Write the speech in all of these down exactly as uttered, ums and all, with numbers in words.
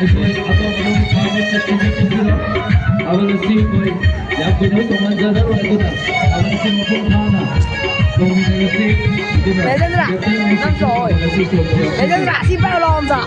ꯑꯩꯈꯣꯏ ꯑꯇꯣꯞ ꯑꯇꯣꯞꯄ ꯊꯥꯕ ꯆꯠꯄ ꯆꯠꯄꯁꯤꯗ ꯊꯥꯕꯜ ꯑꯁꯤ ꯑꯩꯈꯣꯏ ꯌꯥꯝ ꯀꯨꯏꯅ ꯇꯧꯍꯟꯖꯔꯔꯣꯏ꯫ ꯑꯗꯨꯅ ꯊꯥꯕꯜ ꯑꯁꯤ ꯃꯄꯨꯡ ꯐꯥꯅ ꯇꯧꯃꯤꯟꯅꯔꯁꯤ꯫ ꯑꯗꯨꯅ ꯔꯦꯖꯦꯟꯗ꯭ꯔ, ꯀꯦꯞꯇꯦꯟ ꯅꯪꯁꯨ ꯂꯥꯛꯑꯣ꯫ ꯊꯥꯕꯜ ꯑꯁꯤ ꯆꯣꯡꯕ ꯌꯥꯎꯁꯤ꯫ ꯔꯦꯖꯦꯟꯗ꯭ꯔ, ꯑꯁꯤ ꯄꯥꯏꯔꯣ ꯂꯥꯛꯑꯣ ꯑꯝꯇ꯫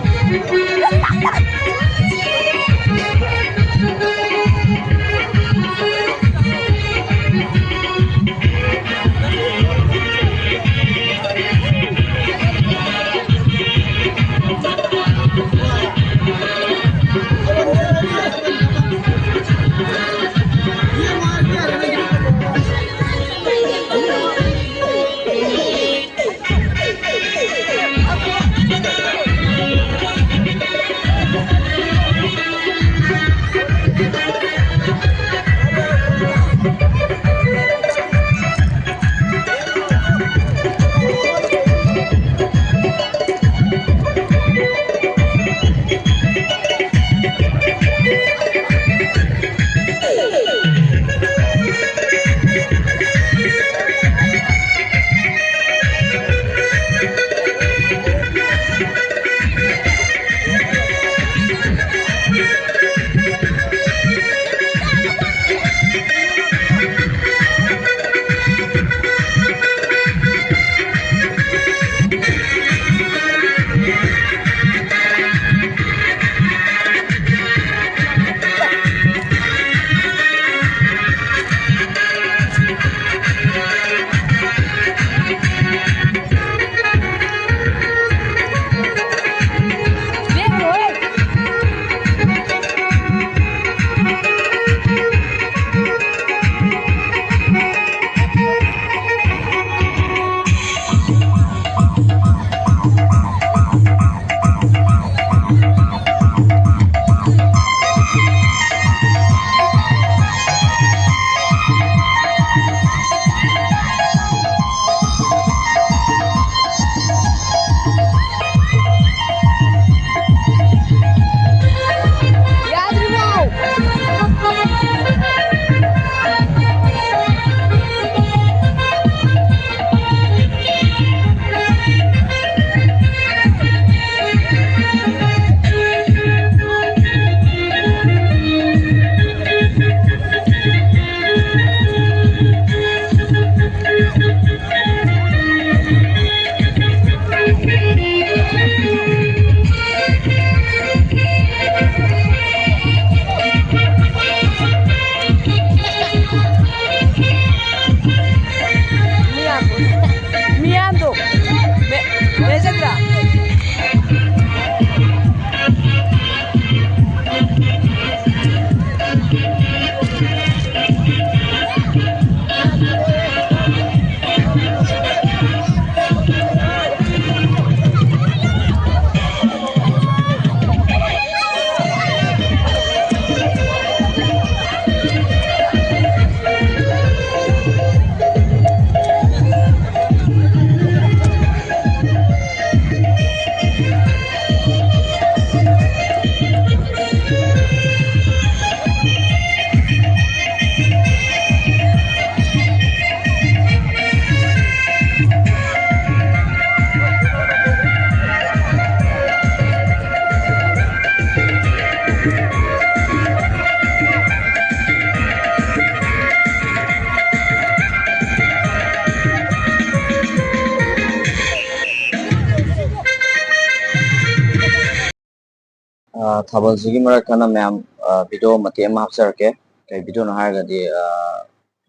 ꯑ, ꯊꯥꯕꯜꯁꯤꯒꯤ ꯃꯔꯛ ꯈꯟꯅ ꯃꯌꯥꯝ, ꯑ, video ꯃꯇꯦꯛ ꯑꯃ ꯍꯥꯞꯆꯔꯛꯀꯦ꯫ ꯀꯩ videoꯅꯣ ꯍꯥꯏꯔꯒꯗꯤ, ꯑ,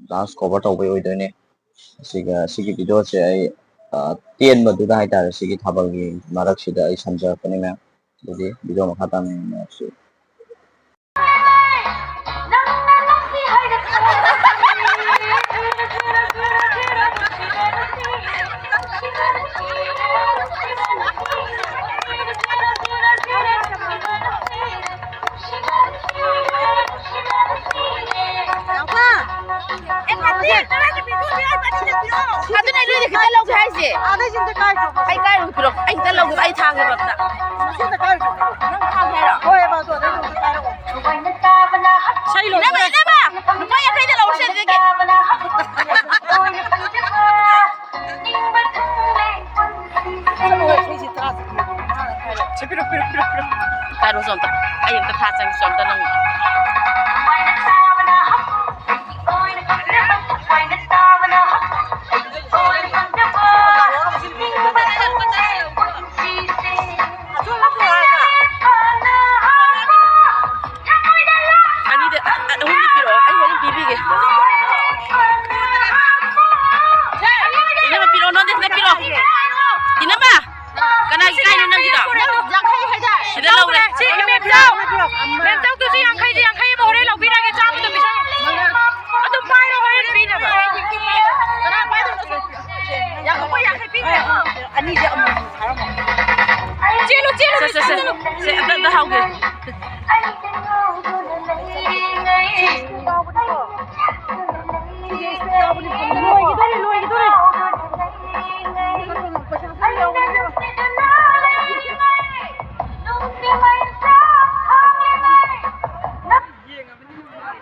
dance cover ꯇꯧꯕꯩ ꯑꯣꯏꯗꯣꯏꯅꯦ꯫ ꯑꯁꯤꯒ, ꯁꯤꯒꯤ videoꯁꯦ ꯑꯩ, ꯑ, ꯇꯦꯟꯕꯗꯨꯗ ꯍꯥꯏꯇꯥꯔꯦ, ꯁꯤꯒꯤ ꯊꯥꯕꯜꯒꯤ ꯃꯔꯛꯁꯤꯗ ꯑꯩ ꯁꯝꯖꯔꯛꯄꯅꯦ ꯃꯌꯥꯝ꯫ ꯑꯗꯨꯗꯤ video ꯃꯈꯥ ꯇꯥꯅ ꯌꯦꯡꯃꯤꯟꯅꯔꯁꯤ꯫ ꯑꯗꯨꯅꯦ ꯅꯣꯏꯗꯤ ꯈꯤꯇ ꯂꯧꯒꯦ ꯍꯥꯏꯁꯦ꯫ ꯑꯩ ꯀꯥꯏꯔꯨꯒꯦ ꯄꯤꯔꯛꯑꯣ, ꯑꯩ ꯈꯤꯇ ꯂꯧꯒꯦ, ꯑꯩ ꯊꯥꯒꯦꯕ ꯑꯝꯇ꯫ ꯅꯪ ꯊꯥꯒꯦ ꯍꯥꯏꯔꯣ? ꯏꯅꯝꯃ, ꯏꯅꯝꯃ, ꯂꯨꯄꯥ ꯌꯥꯡꯈꯩꯗ ꯂꯧꯔꯁꯦ ꯑꯗꯨꯗꯒꯤ꯫ ꯁꯦ, ꯄꯤꯔꯣ, ꯄꯤꯔꯣ, ꯄꯤꯔꯣ, ꯄꯤꯔꯣ꯫ ꯄꯥꯏꯔꯣꯁꯦ ꯑꯝꯇ꯫ ꯑꯩ ꯑꯝꯇ ꯊꯥ ꯆꯪꯒꯦ, ꯑꯝꯇ ꯅꯪ꯫ ꯑꯅꯤꯗ, ꯑ, ꯑ, ꯑꯍꯨꯝꯗ ꯄꯤꯔꯛꯑꯣ, ꯑꯩ ꯍꯣꯔꯦꯟ ꯄꯤꯕꯤꯒꯦ꯫ ꯏꯅꯝꯃ, ꯄꯤꯔꯛꯑꯣ, ꯅꯉꯣꯟꯗ ꯁꯤꯗ ꯄꯤꯔꯛꯑꯣ꯫ ꯏꯅꯝꯃ, ꯀꯅꯥꯒꯤ ꯀꯥꯏꯅꯣ ꯅꯪꯒꯤꯗꯣ? ꯌꯥꯡꯈꯩ ꯍꯥꯏꯗꯥꯏ? ꯁꯤꯗ ꯂꯧꯔꯦ꯫ ꯁꯤ ꯏꯃꯦꯝꯆꯧ, ꯏꯃꯦꯝꯆꯧꯗꯨꯁꯨ ꯌꯥꯡꯈꯩꯗꯤ ꯌꯥꯡꯈꯩ ꯑꯃ ꯍꯣꯔꯦꯟ ꯂꯧꯕꯤꯔꯒꯦ, ꯆꯥꯝꯃꯗꯣ ꯄꯤꯁꯜꯂꯣ꯫ ꯑꯗꯨꯝ ꯄꯥꯏꯔꯣ, ꯍꯣꯔꯦꯟ ꯄꯤꯅꯕ꯫ ꯀꯅꯥ ꯄꯥꯏꯗꯣꯏꯅꯣ? ꯌꯥꯡꯈꯩ, ꯌꯥꯡꯈꯩ ꯄꯤꯈ꯭ꯔꯦ꯫ ꯑꯅꯤꯁꯦ ꯑꯃꯨꯛ ꯊꯥꯔꯝꯃꯣ꯫ ꯆꯦꯜꯂꯨ, ꯆꯦꯜꯂꯨ, ꯁꯦ, ꯁꯦ, ꯁꯦ꯫ ꯆꯦꯜꯂꯨ꯫ ꯁꯦ, ꯑꯝꯇ, ꯑꯝꯇ ꯍꯧꯒꯦ꯫ ꯂꯣꯏꯈꯤꯗꯣꯔꯦ, ꯂꯣꯏꯈꯤꯗꯣꯔꯦ꯫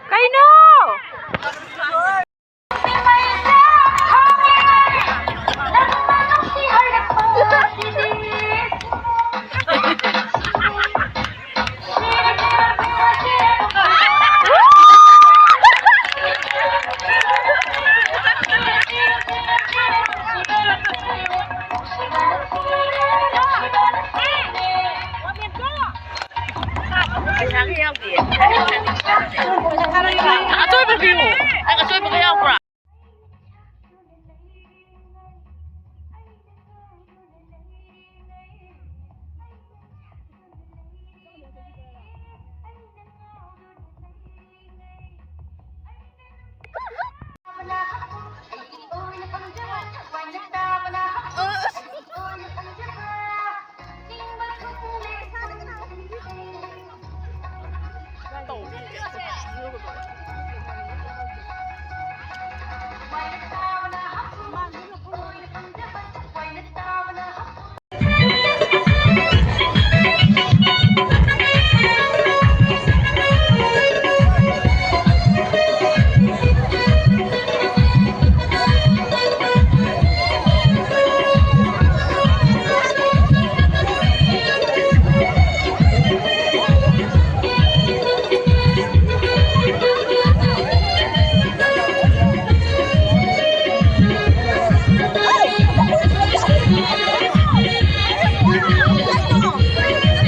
ꯀꯩꯅꯣ? ꯑꯆꯣꯏꯕ ꯄꯤꯌꯨ꯫ ꯅꯪ ꯑꯆꯣꯏꯕꯒ ꯌꯥꯎꯕ꯭ꯔꯥ?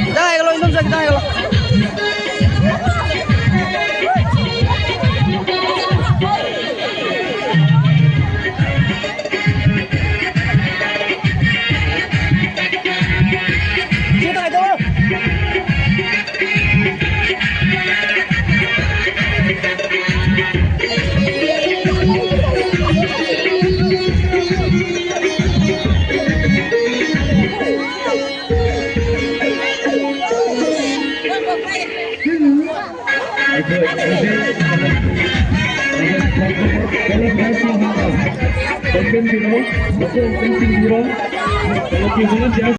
ꯈꯤꯇꯪ ꯍꯥꯏꯒꯠꯂꯣ, ꯏꯟꯗꯣꯝꯆꯥ, ꯈꯤꯇꯪ ꯍꯥꯏꯒꯠꯂꯣ꯫